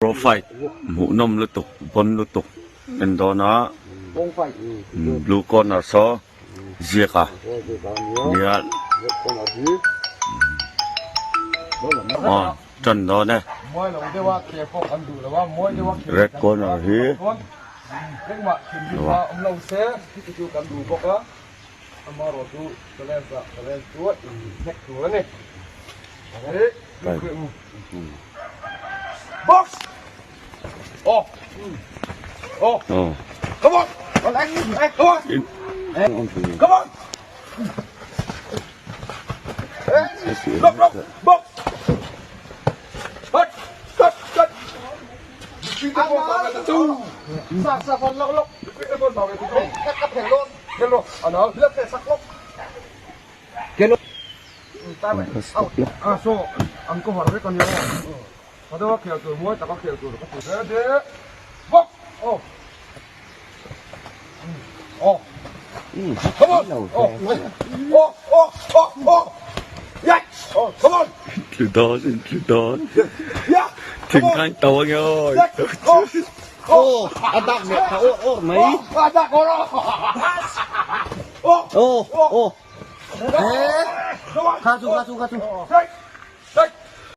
Pro fight hmuhnawm lutuk bon lutuk en dawn a blue corner saw ziak a nia aw tan dawn e red corner hi Tlu dawn in tlu dawn thing khan to ange aw. Aw a dak leh ta awr awr mai. Aw aw. Kha chu kha chu kha chu.